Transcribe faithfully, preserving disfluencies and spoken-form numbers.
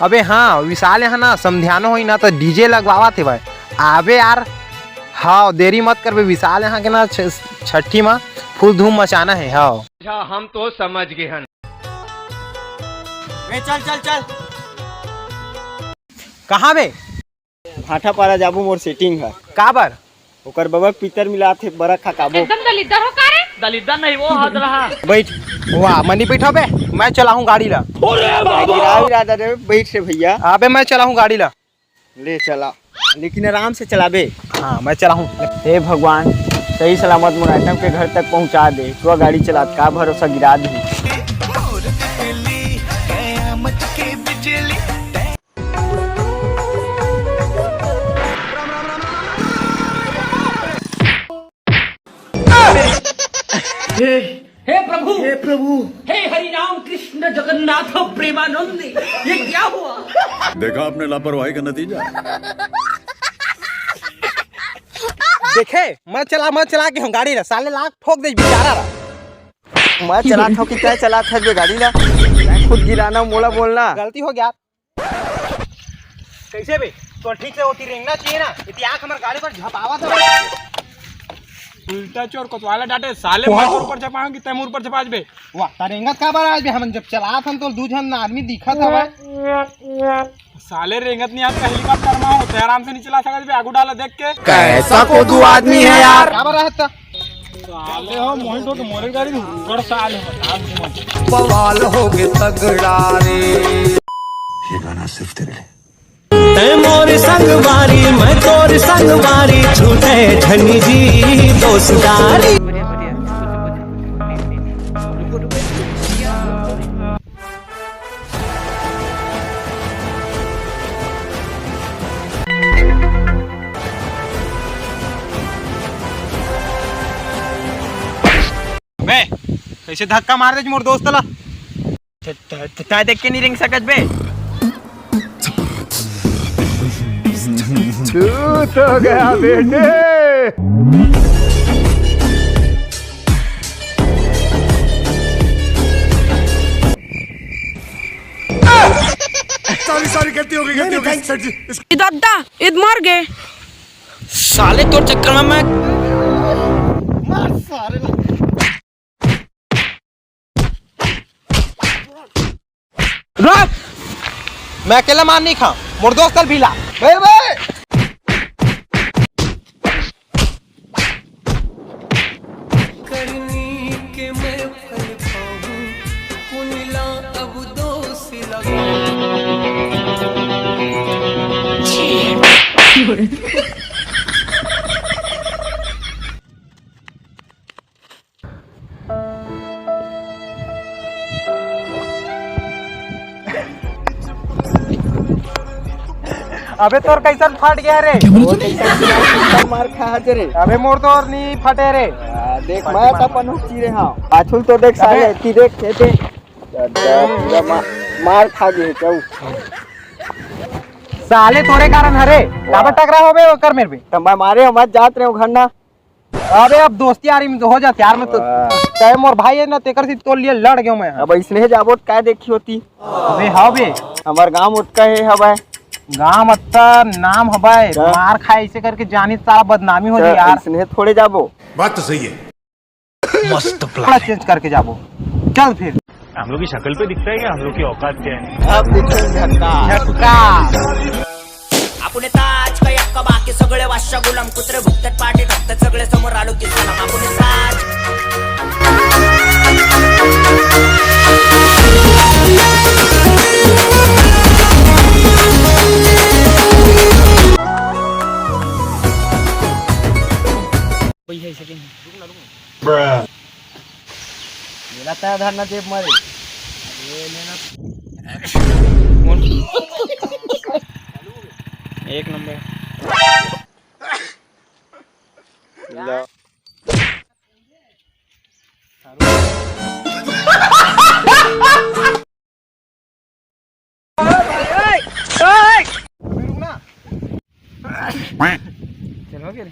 अबे हाँ, विशाल यहाँ ना समधियाना होही ना, त डीजे लगवावत हे भाई। आबे यार, हाँ, देरी मत करबे, विशाल यहाँ के ना छ-, छट्ठी मा फुल धूम मचाना हे। हाँ। अच्छा, हम तो समझ गए हन। ए, चल, चल, चल। कहाँ बे? भाटापारा जाबो, मोर सेटिंग हे। काबर? ओकर बबा के पितर मिलात हे, बरखा खाबो। एकदम दलिद्दर हो का रे? दलिद्दर नहीं, वो हद रहा। बैठ। वाह, मनी बैठो बे, मैं चलाहूँ गाड़ी ला। गिरा, गिरा, दे, बैठ रे भैया। अबे, मैं चलाहूँ गाड़ी ला। ले चला, लेकिन आराम से चलाबे। हाँ, मैं चलाहूँ। हे भगवान, सही सलामत मोर आइटम के घर तक पहुँचा दे। तू गाड़ी चलात का भरोसा गिरा दे। हे, हे प्रभु, हे प्रभु। हे हरि राम कृष्ण जगन्नाथ प्रेमानंद, ये क्या हुआ? देखा आपने लापरवाही का नतीजा। देखे, मैं चला, मैं चला के हूँ गाड़ी ला, साले लाख ठोक दे बेचारा ला। मैं चला ठोकी, तैं चला ठोक दे गाड़ी ला। खुद गिराना, मोला बोलना। गलती हो गया। कैसे बे? तो ठीक से होती रेंगना चाहिए ना, इति आँख हमर गाड़ी पर झपावत हे। उल्टा चोर कोतवाला डांटे, साले वाह। मैं तोर पर झपाऊं कि तैं मोर पर झपा बे। वाह, त रेंगत का बर आज बे? हमन जब चलात हन तो दू झन आदमी दिखत हवय। साले रेंगत नहीं आता, हेलीकॉप्टर में हो, तो आराम से नहीं चला सकत बे, आगू डाला देख के। कैसा कोदू आदमी है यार। का बर रहत? साले हो, मोहित हो के मोरे गाड़ी में हुक्कड़ साले हो, बवाल हो गए तगड़ा रे। ये गाना सिर्फ तेरे लिए। तै मोर संगवारी, मैं तोर संगवारी, छूटे झनी जी दोस्तारी। बे, कैसे धक्का मार दे मोर दोस्त ला? त-, त-, त-, तैं देख के नहीं रेंग सकत बे। चूत हो गया बेटे। सॉरी, सॉरी, गलती हो गई, गलती हो गई, सर जी। इद अद्दा, इद मर गए। साले तोर चक्कर में मैं मार सारे। रुक! मैं अकेला मार नहीं खा, मोर दोस्त भी ला। बे, बे! करनी के मैं फल पाऊं, कुनला अब दोष लगा। अबे तोर कैसन फट गया रे? वो कैसन मार खा जे रे? अबे मोर तो और नहीं फटे रे। आ, देख मैं तो अपन उठी रे हाँ। पाछुल तो देख साले, अबे। ती देख, ये देख। दादा, पूरा मा-, मार खा गए क्या? साले तोरे कारण हरे। काबर टकरा होबे ओकर मेर भी। त मैं मारे, हम जात रहे हो घर ना। अबे अब दोस्ती यारी में तो हो जात यार, मैं तो वाह। तय मोर भाई है ना, तेकर से तोर लिए लड़ गयो मैं। अब इसने जाबो त काय देखी होती। अबे हाँ बे। हमार गांव ओतका है हवाय। गांव अत्ता नाम हवाय, का? मार खाए ऐसे करके जानी सारा बदनामी हो जाए यार। इसने थोड़े जाबो। बात तो सही है। मस्त थोड़ा plan। चेंज करके जाबो। चल फिर। हम लोग की शक्ल पे दिखता है क्या हम लोग की औकात क्या है? अब दिखे झक्का। झक्का। आपण ताज का यक्का बाकी सगळे वाशा गुलाम कुत्रे भुकतात पाठी ठोकतात सगळे समोर आलो की सलाम आपण ताज. कोई है सेकंड. Bruh. मेला तय धरना जेब मारे. एक नंबर. ला. चलो फिर.